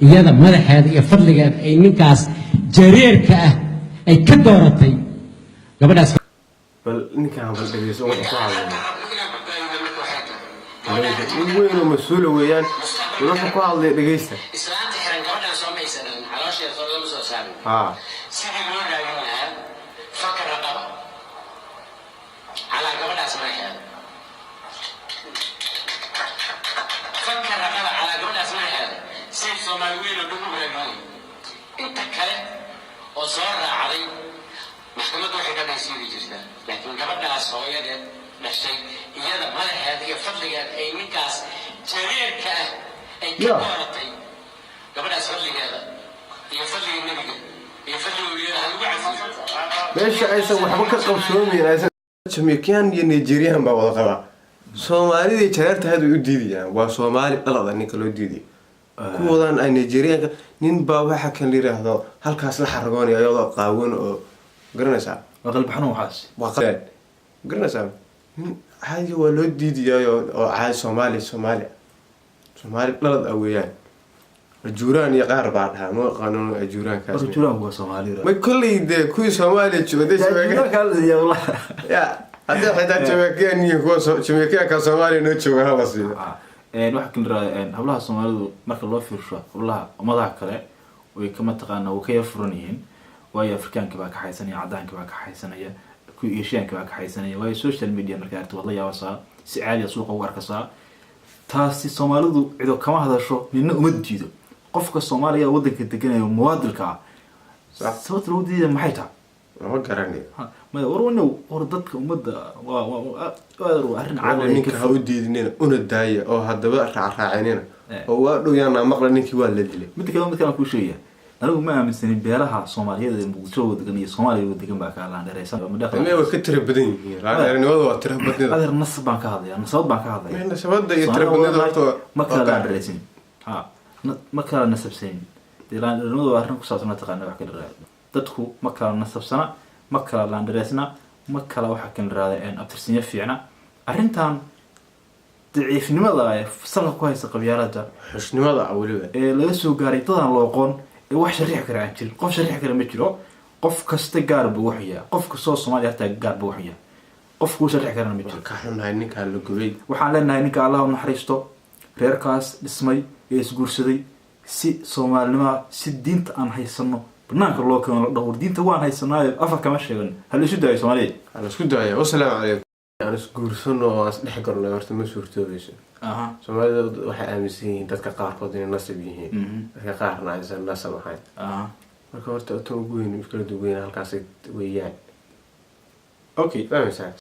Iyada madaxeeda iyo fadligeeda ay ninkaas jareerka ah ay ka dooratay gabadhaas. Bal ninkaan, bal dhegeyso wuxuu ku hadlaya. Nin weyn oo mas-uula weeyaan. Bal wuxuu ku hadlaya dhegeysta. Islaanta xiran gabadhaan soo maysan, caloosheeda soo lama soo saarin. Sidii loo raadin lahaa faka raqaba calaa gabadhaas madaxeeda, faka raqaba calaa gabadhaas madaxeeda, say Soomaali weyn oo dhan u raadinayay. Inta kale oo soo raacday maxkamaddu waxay ka dhaysiidi jirtaa, laakiin gabadhaas hooyadeed dhashay, iyada madaxeeda iyo fadligeeda ay ninkaas jareerka ah ay ka dooratay gabadhaas, fadligeeda iyo fadliga Nebiga iyo fadliga awliyada ha lagu cafiyo. Meesha aysan waxba ka qabsoomayn, aysan Jamaican iyo Nigerian baa wada qabaa. Soomaalidii jareerta ahayd way u diidayaan. Waa Soomaali dhalada ninka loo diiday. Kuwadan ay Nigerianka, nin baa waxa kan la yiraahdo halkaas la xaragoonaya iyadoo qaawan oo garanaysaa. Waa qalbi xanuun waxaas. Waa garanaysaa, nin caadi waa loo diidayayo oo caadi Soomaali, Soomaali, Soomaali dhalad ah weeyaan. Ajuuraan iyo qaar baa dhahaa, ma aqaano ajuuraankaas. Ajuuraanku waa Soomaali. Ma kolley dee kuwii Soomaaliya joogday Ajuuraanka la wallahi. Ya, haddii xitaa Jamaican yihiin, kuwa Jamaicanka Soomaaliya noo jooga hala siiyo. Waxa kala yiraahdaa, hablaha Soomaalidu marka loo fiirsho hablaha ummadaha kale way ka mataqaana way ka yar furan yihiin, waayo Afrikaanka baa ka xaysanaya, cadaanka baa ka xaysanaya, kuwii Asiaanka baa ka xaysanaya, waayo social media marka aragto waad la yaabasaa, si caadi ah suuqa ugu arkasaa. Taasi Soomaalidu cido kama hadasho, nina uma diido. Qofka Soomaaliya waddanka deganaya, muwaadilka ah, sababta lagu diidaya maxay tahay? Lama garanayo. Ha, maya, war wana war dadka ummadda waa arrin Wala caqli ninka ka ha u diidinina, una daaya oo haddaba raacraacinina oo waa dhow yaanaa maqla ninkii waa la dilay. Midda kale, mid kale aan kuu sheegaya, anigu ma aaminsanin beelaha Soomaaliyeed ee Muqdisho wada degan iyo Soomaaliya wada degan baa ka laandheeraysan. Ime way ka tira badan yihiin. Laandheernimadu waa tira badnida. Adeer, nasab baan ka hadlaya, nasabad baan ka hadlaya. Nasabada iyo tira badnida horta ma kala waa laandheeraysin, ha, ma kala nasabsanin. Dee laandheernimadu waa arrin ku saabsan, mataqaana, wax kala raado. Dadku ma kala nasabsana, ma kala laandheeraysna, ma kala waxa kala raada abtirsinya fiicna. Arrintan daciifnimada ee salka ku haysa qabyaalada Xushnimada ah weliba ee laga soo gaaray dadaan loo aqoon ee wax sharixi kara aan jirin, qof sharixi kara ma jiro. Qof kasta gaar buu waxyaa, qof kastoo Soomaaliya hataa gaar buu waxyaa, qof kuu sharixi karana ma jiro. Waan ka xunnahay ninkaa la gubay. Waxaan leenahay ninka Allah u naxariisto. Reerkaas dhismay ee isguursaday si Soomaalinimada, si diinta aan haysano banaanka loo keeno, la dhaho war diinta waan haysanaayo, afar kama sheegan, ha la isu daayo Soomaaliya. Aan isku daaya. Wasalaamu calaykum. Aan isguursano oo aan isdhex galno horta ma suurtoobayso. Soomaalida waxay aaminsan yihiin dadka qaarkood inay nasab yihiin, dadka qaarna aysan nasab ahayn. Marka horta tan ugu weyn, mushkilada ugu weyn halkaas weeyaan. Fahmaysaa?